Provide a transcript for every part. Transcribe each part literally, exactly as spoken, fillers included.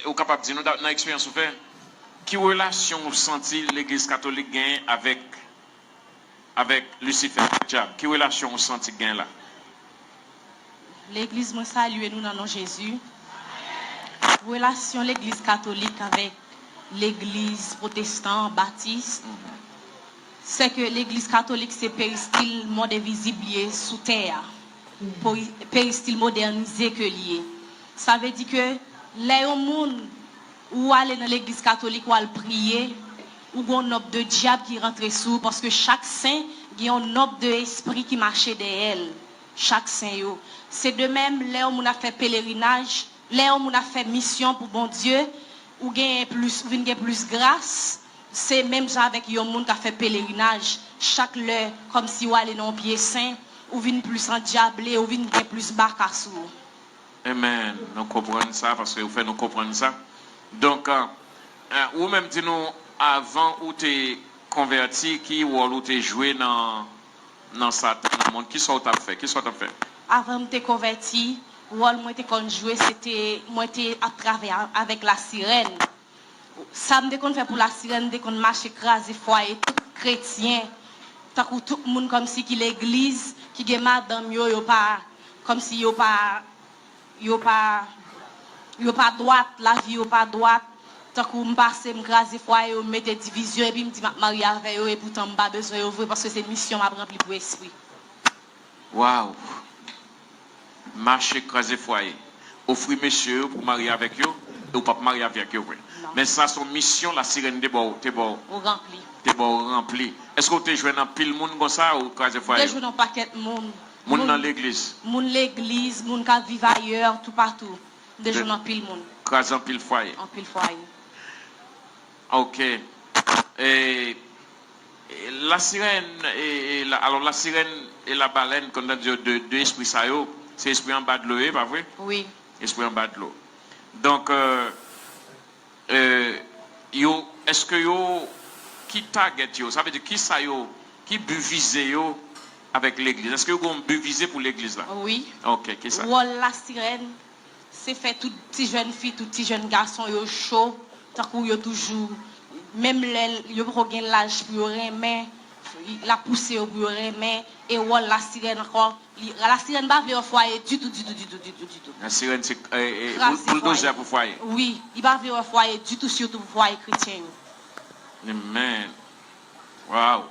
ou kapab di nou, da- nan eksperyans ou fè, ki relasyon ou santi legliz katolik genyen avèk, avèk Lisifè, avèk dyab? Ki relasyon ou santi k genyen la? Legliz, mwen salye nou nan non Jezi. Relasyon legliz katolik avèk legliz pwotestan, batis, se ke legliz katolik se peristil mond envizib li ye sou tè a. Peri- peristil modènize ke li ye. Sa vle di ke lè yon moun ou ale nan legliz katolik, ou al priye, ou gen yon nòb de dyab ki rantre sou ou, paske chak sen gen yon nòb de espri ki mache dèyè l. Chak sen yo. Se de menm, lè yon moun ap fè pelerinaj, lè yon moun ap fè misyon pou Bondye, ou genyen plis, ou vin gen plis gras. Se menm jan avèk yon moun k ap fè pelerinaj. Chak lè, kòmsi w ale nan yon pye sen, ou vin plis andyable, ou vin gen plis baka sou ou. Amen. Nou konprann sa, paske ou fè nou konprann sa. Donk, euh, euh, ou menm di nou, avan ou te konvèti, ki wòl ou te jwe nan, nan Satan, nan mond? Kisa w t ap fè? Kisa w t ap fè? Avan m te konvèti, wòl mwen te konn jwe, se te, mwen te ap travay a- avèk lasirèn. Sa m te konn fè pou lasirèn, m te konn mache kraze fwaye tout kretyen, tankou tout moun kòmsi ki legliz, ki gen madanm yo, yo pa, kòmsi yo pa, yo pa, yo pa dwat, lavi yo pa dwat. Tankou m pase, m kraze fwaye yo, m mete divizyon, epi m di m ap marye avè yo, epoutan m pa bezwen yo vre, paske se misyon m ap ranpli pou espri. Waw! Mache kraze fwaye. Ofri mesye yo pou w marye avèk yo, e w p ap marye avèk yo vre. Non. Men sa se yon misyon lasirèn te ba w, te ba w, Ou ranpli. te ba w ranpli. Èske w te jwenn anpil moun konsa ou kraze M fwaye te yo? jwenn yon pakèt moun. Moun Moun, nan legliz? moun legliz, moun k ap viv ayè, toupatou. M te Te jwenn anpil moun. kraze anpil fwaye. Anpil fwaye. Ok. E, e, la sirèn, e, e, la, alò, la sirèn e la balèn, konn tande yo, de, de espri sa yo, se espri anba dlo yo, pa vre? Wi. Espri anba dlo. Donk, euh, euh, yo, èske yo, ki target yo, sa vle di ki sa yo, ki bi vize yo avèk legliz? Èske yo gen yon bi vize pou legliz la? Wi. Ok, ki sa? Wòl la sirèn, se fè tout ti jèn fi, tout ti jèn gason yo cho, tankou yo toujou, menm lè yo poko gen laj pou yo renmen, l ap pouse yo pou yo renmen, e wòl la sirèn ankò, li, la sirèn pa vle wè fwaye ditou, ditou, ditou, ditou, ditou. La sirèn se, e, e, Kraze boul- bouldozè fwaye. pou fwaye. Wi, li pa vle wè fwaye ditou, sitou pou fwaye kretyen yo. Amen. Wow.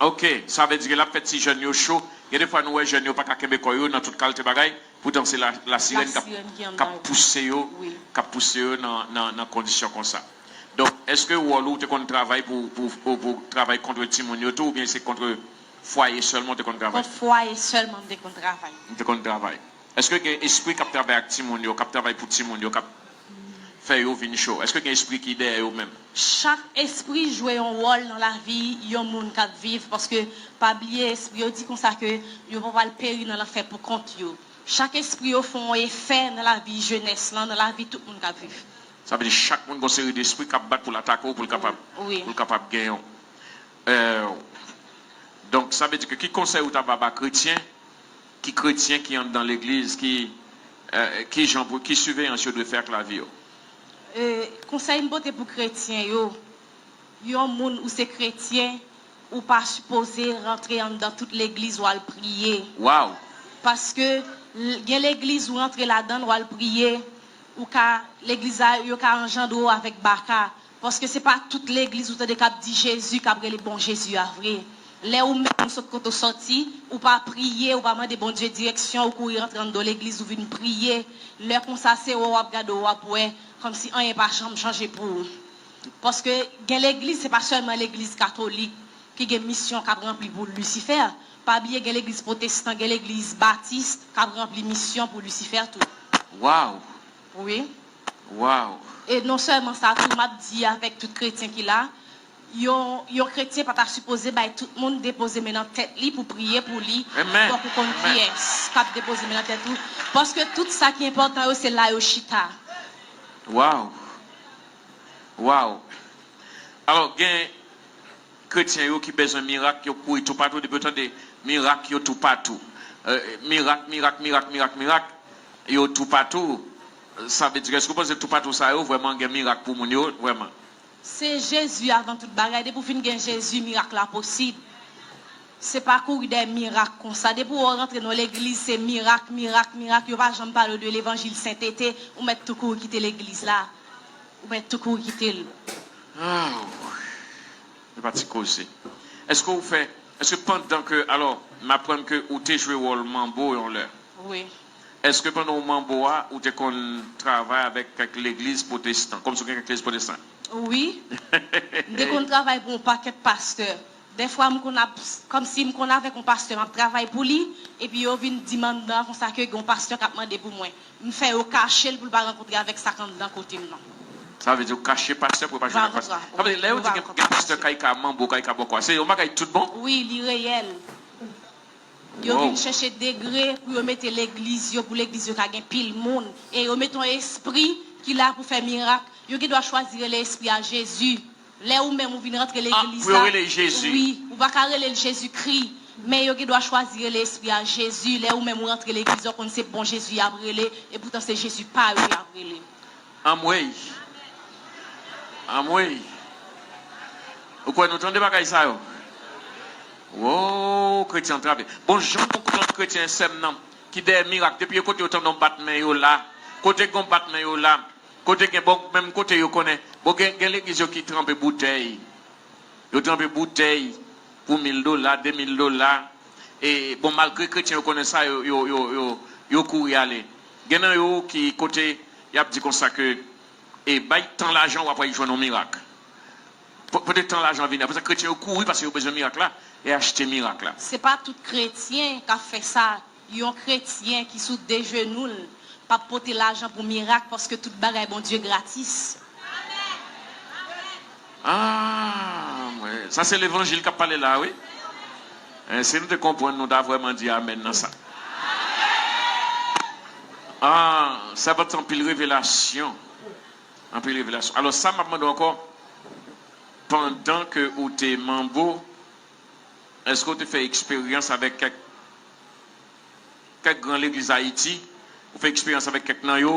Ok, sa vle di ke l ap fè ti jèn yo cho. Gen de fwa nou wè jèn yo pa ka kenbe kò yo nan tout kalite bagay. Poutan se la, la sirèn k ap, Lasirèn ki k ap anndan yo. pouse yo, Wi. k ap pouse yo nan, nan, nan kondisyon konsa. Donk, èske wòl ou te konn travay pou, pou, pou, pou travay kont timoun yo tou, oubyen se kont fwaye sèlman ou te konn travay? Kont fwaye sèlman m te konn travay. M te konn travay. Èske gen espri k ap travay ak timoun yo, k ap travay pou timoun yo, k ap fè yo vin cho? Èske gen espri ki dèyè yo menm? Chak espri jwe yon wòl nan lavi yon moun k ap viv, paske pa bliye, espri yo di konsa ke yo pa pral peri nan lanfè pou kont yo. Chak espri yo fè yon efè nan lavi jenès lan, nan lavi tout moun k ap viv. Sa vle di chak moun gon seri de espri k ap bat pou l atake w, pou l kapab, Wi. pou l kapab genyen w. Euh, donk, sa vle di ke ki konsèy ou ta va ba kretyen, ki kretyen ki anndan legliz, ki, euh, ki jan pou, ki siveyans yo dwe fè ak lavi yo? Euh, konsèy m pote pou kretyen yo, yon moun ou se kretyen, ou pa sipoze rantre anndan tout legliz ou al priye. Wow! Paske l- gen legliz ou rantre ladan l, ou al priye, ou ka, legliz la, yo ka anjandre w avèk baka. Paske se pa tout legliz ou tande k ap di Jezi, k ap rele bon Jezi a vre. Lè ou menm ou sot kote w sòti, ou pa priye, ou pa mande Bondye direksyon, ou kouri rantre anndan legliz, ou vin priye. Lè konsa, se wè w ap gade w ap wè, kòmsi anyen pa janm chanje pou ou. Paske gen legliz, se pa sèlman legliz katolik ki gen misyon k ap ranpli pou Lisifè. Pa bliye, gen legliz pwotestan, gen legliz batis k ap ranpli misyon pou Lisifè tou. Wow! Wi. Wow! E non sèlman sa tou, m ap di avèk tout kretyen ki la, yon, yon kretyen pa ta sipoze bay tout moun depoze men nan tèt li pou priye pou li, Amen. fòk ou konn Amen. kiyès k ap depoze men nan tèt ou. Paske tout sa ki enpòtan yo, se la yo chita. Wow! Wow! Alò, gen kretyen yo ki bezwen mirak, yo kouri toupatou, depi yo tande mirak, yo toupatou. Euh, mirak, mirak, mirak, mirak, mirak, yo toupatou. Sa vle di, èske w panse toupatou sa yo vrèman gen mirak pou moun yo vrèman? Se Jezi avan tout bagay. Depi w fin gen Jezi, mirak la posib. Se pa kouri dèyè mirak konsa. Depi w rantre nan legliz, se mirak, mirak, mirak. Yo pa janm pale w de levanjil sentete. Ou mèt tou kouri kite legliz la. Ou mèt tou kouri kite l. Ah, se pa ti koze. Èske w fè, èske pandan ke, alò, m aprann ke ou te jwe wòl manbo yon lè. Wi. Èske pandan w manbo a, ou te konn travay avèk kèk legliz pwotestan, kòmsi w gen kèk legliz pwotestan? Wi. M te konn travay pou yon pakèt pastè. Dèfwa, m konn ap, kòmsi m konn avèk yon pastè, m ap travay pou li, epi yo vin di m anndan konsa ke gen yon pastè k ap mande pou mwen. M fè yo kache l pou l pa rankontre avèk sa k anndan kote m nan. Sa vle di w kache pastè pou yo pa jwenn ak pastè. Sa vle di, lè yo di gen pastè kay ka manbo, kay ka bòkò, se yon bagay tout bon? Wi, li reyèl. Yo vin chèche degre pou yo mete legliz yo, pou legliz yo ka gen pil moun. E yo mete yon espri ki la pou fè mirak. Yo gen dwa chwazi rele espri a Jezi. Lè ou menm ou vin rantre legliz la, wi, ou pa ka rele l Jezikri. Men yo gen dwa chwazi rele espri a Jezi. Lè ou menm ou rantre legliz, ou konn se bon Jezi y ap rele, epoutan se Jezi pa yo y ap rele. Anmwey. Anmwey. Ou kwè nou tande bagay sa yo? Wo, kretyen antrave. Bon, jan m konn kretyen sè m nan, ki dèyè mirak, depi yo kote yo tande yon bat men yo la, kote gen yon bat men yo la, kote gen, bon, menm kote yo konnen, bon, gen, gen legliz yo ki tranpe boutèy. Yo tranpe boutèy pou mil dola, de mil dola. E, bon, malgre kretyen yo konnen sa, yo, yo, yo, yo, yo kouri ale. Gen nan yo ki kote y ap di konsa ke, e, bay tan lajan, w ap wè y jwenn yon mirak. Po-, pote tan lajan vini. Apre sa, kretyen yo kouri paske yo bezwen mirak la e achte mirak la. Se pa tout kretyen k ap fè sa. Yon kretyen ki sou de jenou l p ap pote lajan pou mirak, paske tout bagay Bondye gratis. Ah, mwen, sa se levanjil k ap pale la, wi. Eh, si nou te konprann, nou ta vrèman di amèn nan sa. Ah, sa va t anpil revelasyon. Anpil revelasyon. Alò, sa m ap mande w ankò, pandan ke ou te manbo, èske w te fè eksperyans avèk kèk, kèk gran legliz Ayiti? Ou fè eksperyans avèk kèk nan yo?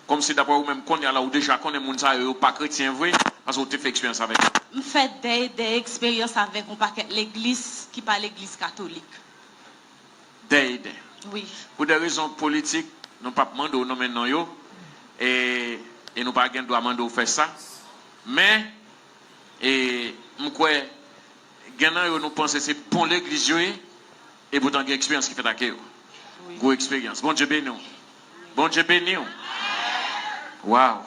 Kòmsi daprè ou menm kounye a la, ou deja konnen moun sa yo, yo pa kretyen vre, paske ou te fè eksperyans avèk yo. M fè dèyè, dèyè eksperyans avèk yon pakèt legliz ki pa legliz katolik. Dèyè, dèyè. Wi. Pou de rezon politik, nou p ap mande w nonmen non yo, e, e nou pa gen dwa mande w fè sa. Men, e, m kwè, gen nan yo nou panse se bon legliz yo ye, epoutan gen eksperyans ki fèt ak yo. Gwo eksperyans. Bondye beni w. Bondye beni w. Waw.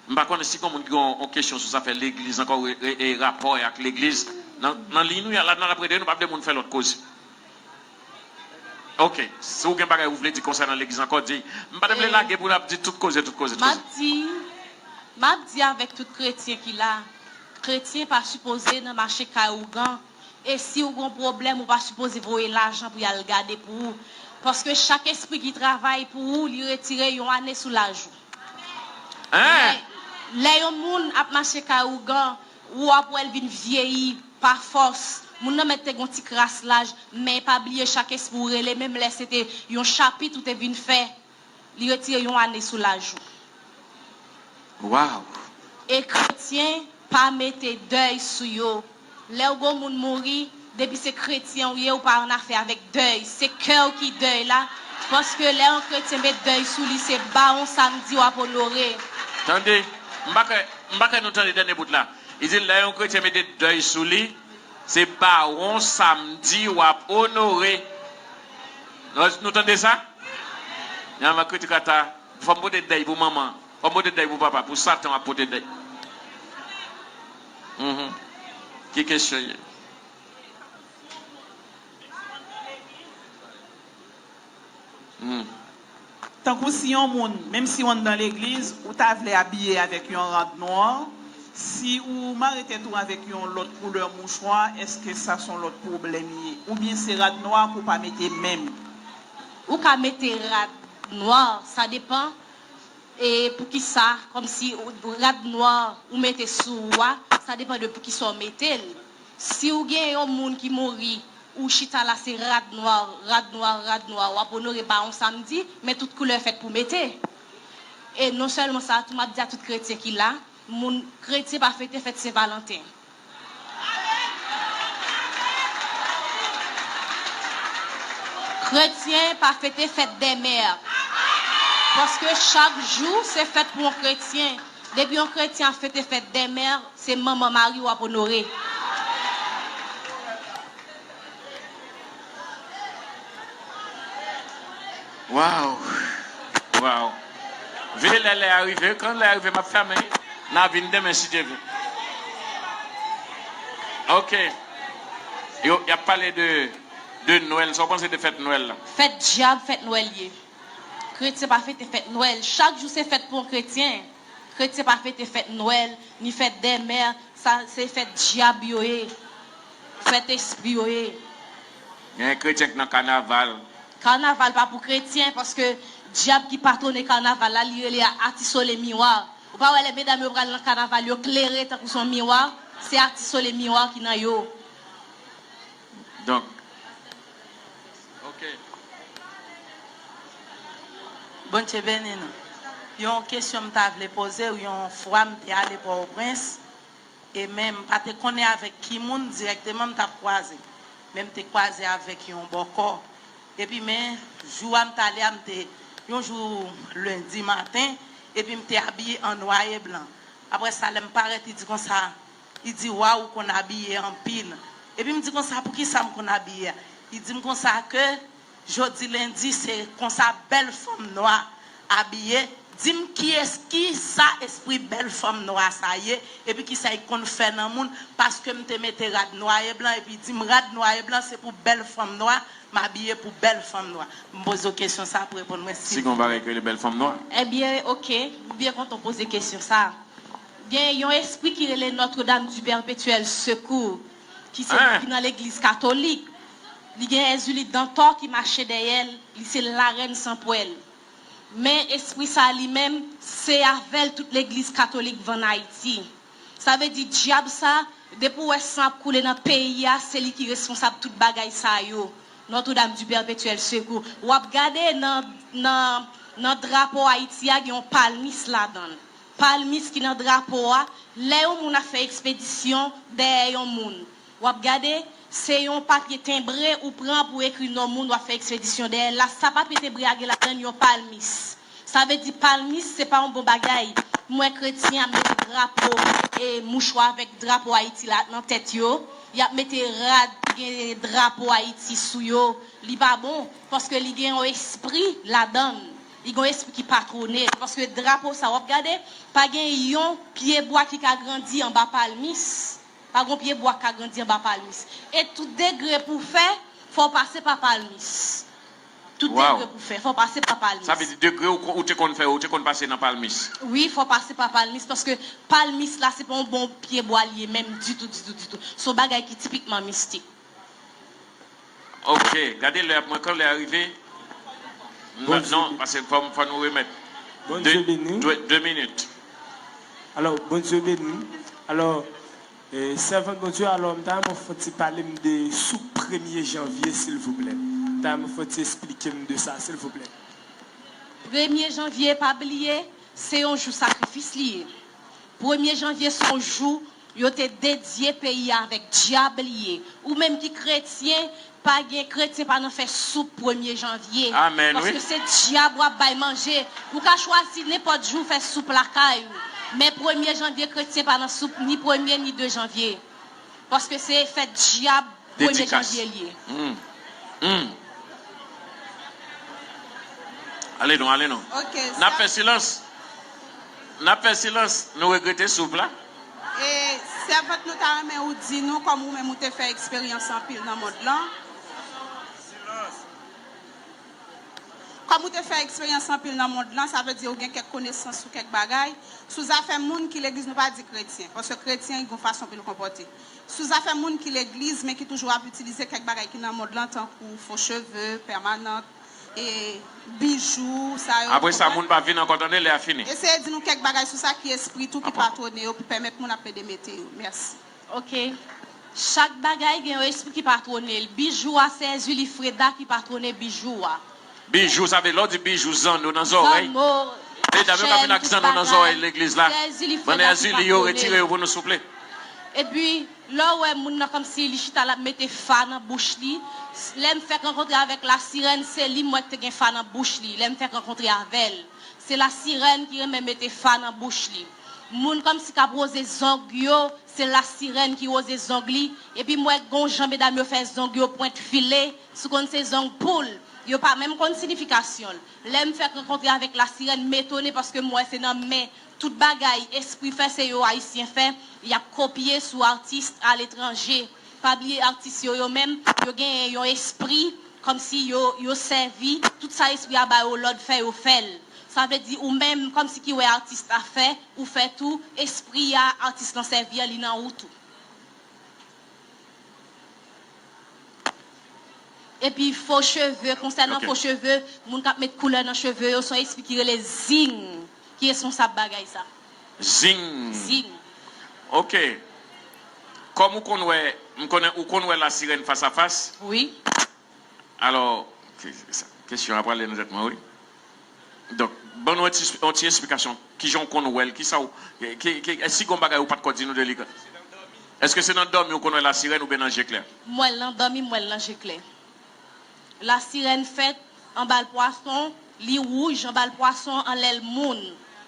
M pa konnen si gen moun ki gen yon kesyon sou zafè legliz ankò, e rapò ak legliz. Nan, nan liy nou ye la, n ap rete, nou pa vle moun fè lòt koze. Ok, si w gen bagay ou vle di konsènan legliz ankò, di. M pa te vle lage pou n ap di tout koze, tout koze, tout koze. M ap di, m ap di avèk tout kretyen ki la, kretyen pa sipoze nan mache kay ougan. E si w gen yon pwoblèm, ou pa sipoze voye lajan pou y al gade pou ou. Paske chak espri ki travay pou ou, li retire yon ane sou laj ou. Hein? Lè yon moun ap mache kay ougan, ou ap wè l vin vyeyi pa fòs. Moun nan mèt te gen yon ti kras laj, men pa bliye chak espri ou rele, menm lè se te yon chapit ou te vin fè, li retire yon ane sou laj ou. Waw! E kretyen pa mete dèy sou yo. Lè w gon moun mouri, depi se kretyen w ye, ou pa annafè avèk dèy. Se kè w ki dèy la. Paske lè yon kretyen met dèy sou li, se bawon samdi w ap onore. Tande, m pa kwè, m pa kwè nou tande dènye bout la. Li di lè yon kretyen mete dèy sou li, se bawon samdi w ap onore. Nou, nou tande sa? Nan kritik ata, fò m pote dèy pou manman. Fò m pote dèy pou papa, pou Satan w ap pote dèy. Mhm. Ki kesyon ye? Hmm. Tankou si yon moun, menm si w anndan legliz, ou ta vle abiye avèk yon rad nwa, si ou mare tèt ou avèk yon lòt koulè mouchwa, èske sa se yon lòt pwoblèm ye? Oubyen se rad nwa pou w pa mete menm? Ou ka mete rad nwa, sa depan. E poukisa, kòmsi rad nwa ou mete sou ou a, sa depann de poukisa w mete l. Si w gen yon moun ki mouri, Ou chita la, se rad nwa, rad nwa, rad nwa. W ap onore pa yon samdi, men tout koulè fèt pou mete. E non sèlman sa, tou m ap di a tout kretyen ki la, moun kretyen pa fete fèt Sen Valanten. Kretyen pa fete fèt dè mè. Paske chak jou se fèt pou yon kretyen. Depi yon kretyen ap fete fèt dè mè, se manman mari w ap onore. Waw! Waw! Veye lè lè a rive, kan lè a rive m ap fèmen, n a vin demen si Dye vle. Ok. Yo, y ap pale de, de Nwèl. Sa w panse de fèt Nwèl la? Fèt dyab, fèt Nwèl ye. Kretyen pa fete fèt Nwèl. Chak jou se fèt pou yon kretyen. Kretyen pa fete fèt Nwèl, ni fèt dè mè, sa se fèt dyab yo ye. Fèt espri yo ye. Gen kretyen k nan kanaval. Kanaval pa pou kretyen, paske dyab ki patwone kanaval la, li rele Ati Sole Miwa. Ou pa wè lè medam yo pral nan kanaval, yo klere tankou se yon miwa? Se Ati Sole Miwa ki nan yo. Donk, ok. Bondye beni nou. Yon kesyon m ta vle poze w, yon fwa m te ale Pòtoprens, e men m pa te konnen avèk ki moun dirèkteman m t ap kwaze. Men m te kwaze avèk yon bòkò. Epi men, jou a m t ale a, m te, yon jou lendi maten, epi m te abiye an nwa e blan. Apre sa, lè m parèt, li di konsa, li di, waw, ou konn abiye anpil. Epi m di konsa, poukisa m konn abiye a? Li di m konsa ke jodi lendi, se konsa bèl fanm nwa abiye. Di m kiyès, kisa espri bèl fanm nwa sa ye, epi kisa li konn fè nan moun, paske m te mete rad nwa e blan, epi li di m rad nwa e blan se pou bèl fanm nwa, m abiye pou bèl fanm nwa. M poze w kesyon sa pou reponn mwen silvouplè. Si gen yon bagay ki rele bèl fanm nwa. Ebyen, oke, m byen kontan w poze kesyon sa. Gen yon espri ki rele Notre Dame du Perpétuel Secours, ki se ki nan legliz katolik. Li gen Èzili Dantò ki mache dèyè l, li se larèn san pwèl. Men espri sa a li menm, se avè l tout legliz katolik vann Ayiti. Sa vle di dyab sa, depi w wè san ap koule nan peyi a, se li ki responsab tout bagay sa yo. Notre Dame du Perpétuel Secours. W ap gade nan, nan, nan drapo Ayiti a, gen yon palmis ladan l. Palmis ki nan drapo a, lè yon moun ap fè ekspedisyon dèyè yon moun, w ap gade, se yon papye tenbre ou pran pou ekri non moun w ap fè ekspedisyon dèyè l la. Sa papye tenbre a gen ladan l yon palmis. Sa vle di palmis se pa yon bon bagay. M wè kretyen ap mete drapo e mouchwa avèk drapo Ayiti la nan tèt yo. Y ap mete rad ki gen drapo Ayiti sou yo. Li pa bon, paske li gen yon espri ladan l. Li gen yon espri ki patwone l. Paske drapo sa w ap gade, pa gen yon pyebwa ki ka grandi anba palmis. Pa gen yon pyebwa k ka grandi anba palmis. E tout degre pou w fè, fò w pase pa palmis. Tout degre pou w fè, fò w pase pa palmis. Sa vle di degre ou te konn fè yo, ou te konn pase nan palmis? Wi, fò w pase pa palmis, paske palmis la, se pa yon bon pyebwa li ye menm ditou, ditou, ditou. Se yon bagay ki tipikman mistik. Ok, gade lè ap mwen kan lè a rive. Non, paske fò, fò nou remèt. Bondye beni. De, de minit. Alò, Bondye beni. Alò, e, sèvant Bondye, alò, m ta renmen w fè ti pale m de soup premye janvye, silvouplè. M ta renmen w fè ti esplike m de sa, silvouplè. Premye janvye, pa bliye, se yon jou sakrifis li ye. Premye janvye, se yon jou yo te dedye peyi a avèk dyab li ye. Ou menm ki kretyen, pa gen kretyen pa nan fè soup premye janvye. Amèn, wi. Paske se dyab w ap bay manje. Ou ka chwazi nenpòt jou fè soup lakay ou. Men premye janvye, kretyen pa nan soup ni premye ni de janvye. Paske se fèt dyab premye janvye li ye. Hum. Hum. Ale non, ale non. Ok, N ap fè silans. N ap fè silans. Nou regrete soup la. E sèvant nou ta renmen ou di nou kòm ou menm ou te fè eksperyans anpil nan mond lan. Kòm ou te fè eksperyans anpil nan mond lan, sa vle di ou gen kèk konesans sou kèk bagay, sou zafè moun ki legliz, nou pa di kretyen, paske kretyen gen yon fason pou l konpòte. Sou zafè moun ki legliz, men ki toujou ap itilize kèk bagay ki nan mond lan, tankou fo cheve, pèmanant, e bijou, sa yo. Apre sa, moun pa vin ankò, tande, lè a fini. Eseye di nou kèk bagay sou sa ki espri tou ki patwone yo, pou pèmèt moun ap plede mete yo. Mèsi. Ok. Chak bagay gen yon espri ki patwone l. Bijou a se Erzulie Freda ki patwone bijou a. Bijou, sa vle lè w di bijou, zanno nan zòrèy. Zanno, medam yo ka vin ak zanno nan zòrèy legliz la. Bann Erzulie yo, retire yo pou nou, souple. Epi, lè w wè moun nan kòmsi li chita l ap mete fa nan bouch li, lè m fèk rankontre avèk lasirèn, se li m wè k te gen fa nan bouch li, lè m fèk rankontre avè l. Se lasirèn ki renmen mete fa nan bouch li. Moun kòmsi k ap woze zong yo, se lasirèn ki woze zong li. Epi m wè gon jan medam yo fè zong yo pwent file, si w konn se zong poul. Yo pa menm konn siyifikasyon l. Lè m fèk rankontre avèk lasirèn, m etone paske m wè se nan men tout bagay espri fè, se yo Ayisyen fè, y ap kopye sou atis aletranje. Pa bliye atis yo, yo menm, yo genyen yon espri kòmsi yo, yo sèvi, tout sa espri a ba yo lòd fè, yo fè l. Sa vle di ou menm kòmsi ki wè atis la fè, ou fè tou, espri a atis lan sèvi a, li nan ou tou. Epi fo cheve, konsènan fo cheve, moun k ap met koulè nan cheve yo, se yon espri ki rele Zing ki responsab bagay sa. Zing. Zing. Ok. Kòm ou konn wè, m konnen ou konn wè lasirèn fas a fas. Wi. Alò, ke-, sa, kesyon an prale nan tèt mwen, wi. Donk, ban nou yon ti, yon ti esplikasyon. Kijan w konn wè l? Kisa w, ki, ki, èske gon bagay ou pa t ko di nou de li? Èske se nan dòmi ou konn wè lasirèn oubyen nan je klè? M wè l nan dòmi, m wè l nan je klè. Lasirèn fèt anba l pwason, li wouj anba l pwason, anlè l moun.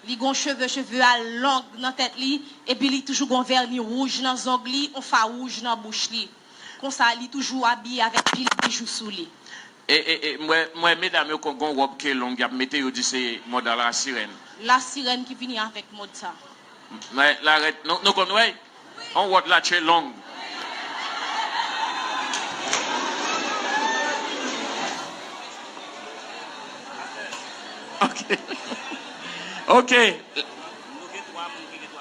Li gon cheve, cheve a long nan tèt li, epi li toujou gon vèni wouj nan zong li, on fa wouj nan bouch li. Konsa, li toujou abiye avèk pil bijou sou li. E, e, e, m wè, m wè medam yo kon gon wòb ke long y ap mete, yo di se mòd a lasirèn. Lasirèn ki vini avèk mòd sa. Mwen, larèt, nou, nou konn wè? On wòd la tche long. Ok. Ok.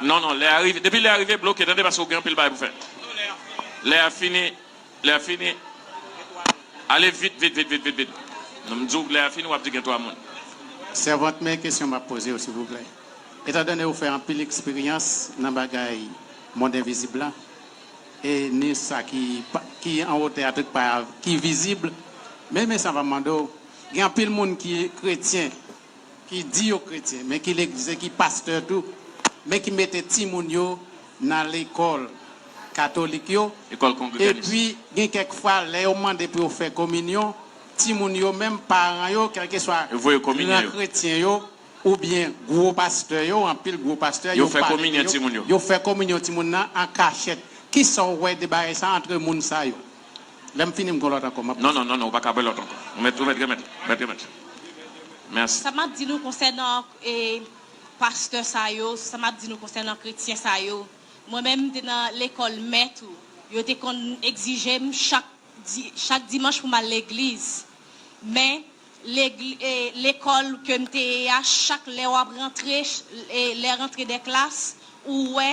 Non, non, lè a rive. Depi lè a rive, bloke, tande, paske w gen anpil bagay pou fè. Lè a fini. Lè a fini. Ale vit, vit, vit, vit, vit, vit. Non, m di w, lè a fini, w ap di gen twa moun. Sèvant, men kesyon m ap poze w, silvouplè. Etandone ou fè anpil eksperyans nan bagay mond envizib la, e ni sa ki pa, ki an wotè a tout pa, ki vizib, men, men sa m ap mande w, gen anpil moun ki kretyen, ki di yo kretyen, men ki legliz e ki pastè tou, men ki mete timoun yo nan lekòl katolik yo. Lekòl kongreganis. Epi, gen kèk fwa, lè yo mande pou yo fè kominyon, timoun yo menm, paran yo, kèlkeswa gran kretyen yo, oubyen gwo pastè yo, anpil gwo pastè, yo fè kominyon timoun yo. Yo fè kominyon timoun nan an kachèt. Kisa w wè de bagay sa antre moun sa yo? Lè m fini, m gon lòt ankò, m ap... Non, non, non, non, ou pa ka bay lòt ankò. Ou mèt, ou mèt remèt, mèt remèt. Mèsi. Sa m ap di nou konsènan, e, pastè sa yo, sa m ap di nou konsènan kretyen sa yo. Mwen menm, m te nan lekòl mè tou. Yo te konn egzije m chak di-, chak dimanch pou m al legliz. Men, legli-, e, lekòl ke m te ye a, chak lè w ap rantre, ch-, e, lè rantre de klas, ou wè,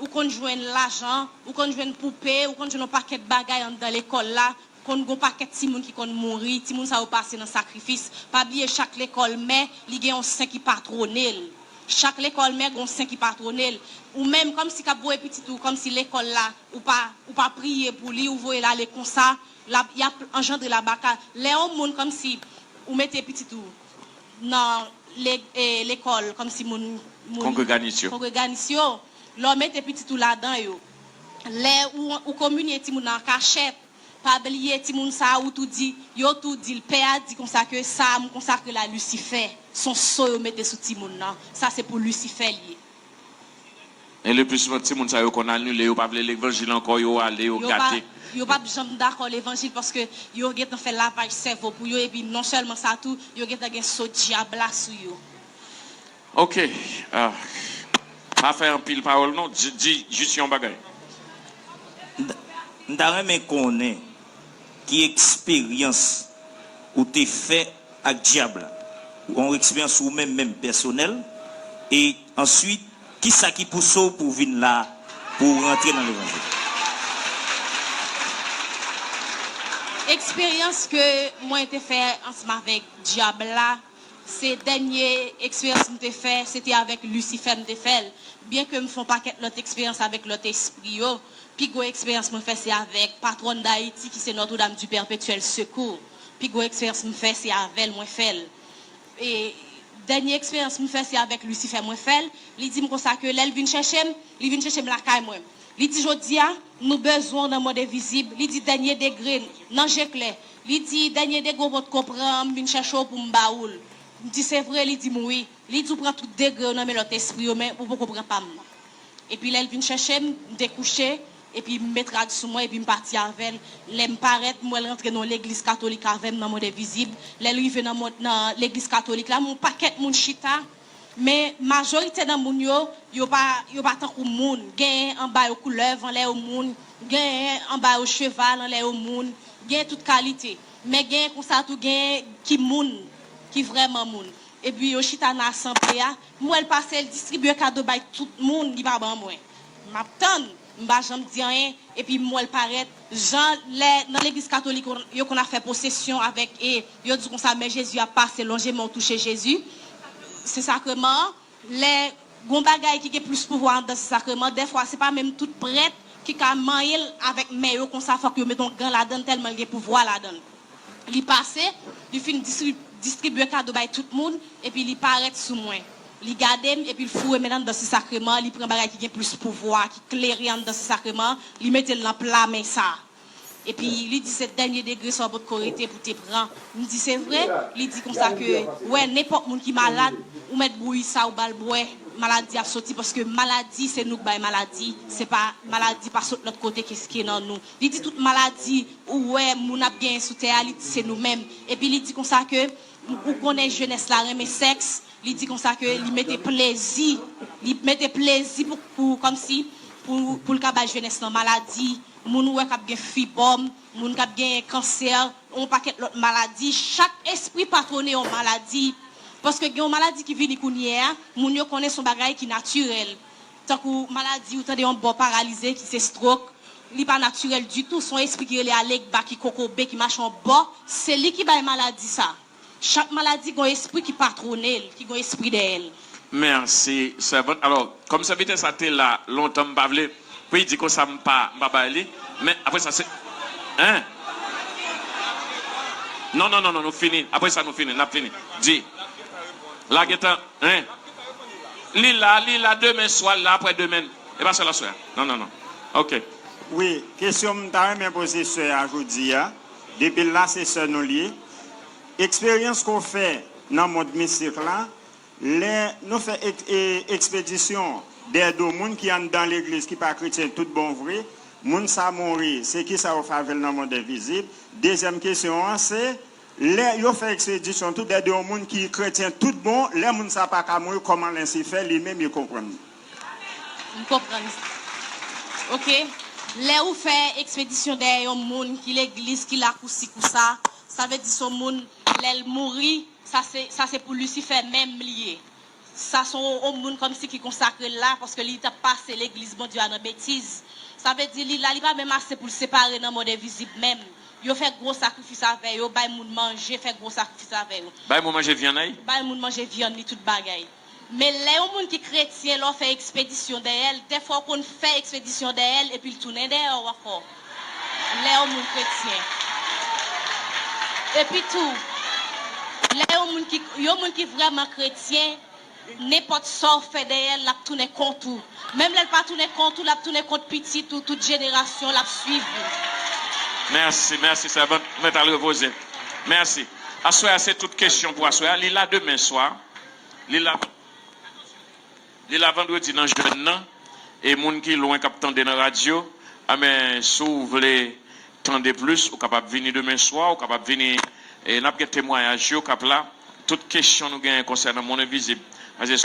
ou konn jwenn lajan, ou konn jwenn poupe, ou konn jwenn yon pakèt bagay anndan lekòl la, konn gon pakèt timoun ki konn mouri, timoun sa yo pase nan sakrifis. Pa bliye chak lekòl mè, li gen yon sen ki patwone l. Chak lekòl mè gon sen ki patwone l. Ou menm kòmsi k ap voye pitit ou kòmsi lekòl la, ou pa, ou pa priye pou li, ou voye l ale konsa, l ap, y ap anjandre labaka. Lè yon moun kòmsi ou mete pitit ou nan le-, e, lekòl kòmsi moun, moun kongreganis yo. Kongreganis yo, lè w mete pitit ou ladan yo, lè ou, ou kominye timoun nan an kachèt, pa bliye timoun sa a, ou tou di, yo tou di l, pè a di konsa ke sa a m konsakre l a Lisifè. Se yon so yo mete sou timoun nan. Sa se pou Lisifè l ye. E le pli souvan, timoun sa yo konn anile, yo pa vle levanjil ankò, yo ale, yo gate. Yo p ap janm dakò levanjil paske yo gentan fè lavaj sèvo pou yo, epi non sèlman sa tou, yo gentan gen so dyab la sou yo. Ok. Ah. Pa fè anpil pawòl non, di, di jis yon bagay. M ta, m ta renmen konnen ki eksperyans ou te fè ak dyab la. Yon eksperyans ou menm, menm pèsonèl, e answit, kisa ki pouse w pou w vin la, pou w rantre nan levanjil? Eksperyans ke mwen te fè ansanm avèk dyab la, Se dènye eksperyans m te fè, se te avèk Lisifè m te fè l. Byenke m fè yon pakèt lòt eksperyans avèk lòt espri yo, pi gwo eksperyans mwen fè se avèk patwòn Dayiti ki se Notre-Dame du Perpétuel Secours. Pi gwo eksperyans m fè se avè l mwen fè l. E dènye eksperyans m fè se avèk Lisifè mwen fè l. Li di m konsa ke lè l vin chèche m, li vin chèche m lakay mwen. Li di, "Jodi a, nou bezwen w nan mond envizib." Li di, "Dènye degre, nan je klè." Li di, "Dènye degre w potko pran, m vin chèche w pou m ba ou l." M di, "Se vre?" Li di m, "Wi." Li di, "Ou pran tout degre yo nan men lòt espri yo, men ou poko pran pa m nan." Epi lè l vin chèche m, m te kouche, epi m met rad sou mwen, epi m pati avè l. Lè m parèt, m wè l rantre nan yon legliz katolik avè m nan mond envizib. Lè l rive nan mond, nan legliz katolik la, m wè yon pakèt moun chita, men majorite nan moun yo, yo pa, yo pa tankou moun. Genyen anba yo koulèv, anlè yo moun. Genyen anba yo cheval, anlè yo moun. Genyen tout kalite. Men genyen konsa tou, genyen ki moun, ki vrèman moun. Epi yo chita nan asanble a. M wè l pase, l distribye kado bay tout moun, li pa ban mwen. M ap tann, m pa janm di anyen, epi m wè l parèt. Jan lè nan legliz katolik, yo konn ap fè pwosesyon avèk, e yo di konsa, "Men Jezi ap pase, lonje men w touche Jezi." Se sakreman an. Lè gon bagay ki gen plis pouvwa anndan se sakreman, dèfwa se pa menm tout prèt ki ka manyen l avèk men yo konsa, fòk yo met yon gan ladan l tèlman l gen pouvwa ladan l. Li pase, li fin distri-, distribye kado bay tout moun, epi li parèt sou mwen. Li gade m, epi l foure men l anndan se sakreman, li pran bagay ki gen plis pouvwa, ki klere anndan se sakreman, li mete l nan pla men sa. Epi li di se dènye degre sa w potko rete pou te pran. M di se vre? Li di konsa ke, wè, nenpòt moun ki malad, ou mèt bouyi sa, ou ba l bwè, maladi ap soti, paske maladi, se nou k bay maladi, se pa, maladi pa sot lòt kote ke, ke nan nou. Li di tout maladi ou wè moun ap genyen sou tè a, li di se nou menm. Epi li di konsa ke ou konnen jenès la renmen sèks, li di konsa ke li mete plezi, li mete plezi pou, pou, kòmsi, pou, pou l ka bay jenès lan maladi, moun ou wè k ap gen fibòm, moun k ap gen kansè, yon pakèt lòt maladi. Chak espri patwone yon maladi. Paske gen yon maladi ki vini kounye a, moun yo konnen se yon bagay ki natirèl. Tankou maladi, ou tande yon bò paralize ki se stroke, li pa natirèl ditou. Se yon espri ki rele Alegba, ki kokobe, ki mache yon bò. Se li ki bay maladi sa. Chak maladi gon espri ki patwone l, ki gon espri dèyè l. Mèsi, sèvant. Alò, kòm sèvitè sa te la lontan, m pa vle pou li di konsa m pa, m pa bay li. Men, apre sa, se, en? Non, non, non, non, nou fini. Apre sa, nou fini. N ap fini. Di. La gentan, en? Li la, li la demen swa, li la apre demen. E pa sèl aswè a. Non, non, non. Ok. Wi, kesyon m ta renmen poze sè a jodi a. Depi l la, se sè nou l ye. Eksperyans ke w fè nan mond mistik la, lè nou fè ek-, e, ekspedisyon dèyè do moun ki anndan legliz ki pa kretyen tout bon vre, moun sa mouri, se kisa yo fè avè l nan mond envizib? Dezyèm kesyon an, se, lè yo fè ekspedisyon tou dèyè do yon moun ki kretyen tout bon, lè moun sa pa ka mouri, kòman Lisifè li menm li konprann? M konprann. Ok. Lè ou fè ekspedisyon dèyè yon moun ki legliz, ki la kousi kousa, sa vle di se yon moun, lè l mouri, sa se, sa se pou Lisifè menm li ye. Sa se yon, yon moun kòmsi ki konsakre l la, paske li t ap pase legliz Bondye a nan betiz. Sa vle di li la, li pa menm ase pou l separe nan mond envizib menm. Yo fè gwo sakrifis avè yo, bay moun manje, fè gwo sakrifis avè yo. Bay moun manje vyann, ay? Bay moun manje vyann li, tout bagay. Men lè yon moun ki kretyen, lè w fè ekspedisyon dèyè l, dèfwa w konn fè ekspedisyon dèyè l, epi l tounen dèyè w ankò. Lè yon moun kretyen. Epi tou, lè yon moun ki, yon moun ki vrèman kretyen, nenpòt sa w fè dèyè l, l ap tounen kont ou. Menm lè l pa tounen kont ou, l ap tounen kont pitit ou, tout jenerasyon, l ap swiv ou. Mèsi, mèsi, sèvant. Ou mèt al repoze. Mèsi. Aswè a, se tout kesyon pou aswè a. Li la demen swa. Li la, li la vandredi nan jèn nan. E moun ki lwen k ap tande nan radyo, a men, si w vle tande plis, ou kapab vini demen swa, ou kapab vini, e n ap gen temwayaj yo k ap la. Tout kesyon nou genyen konsènan mond envizib, paske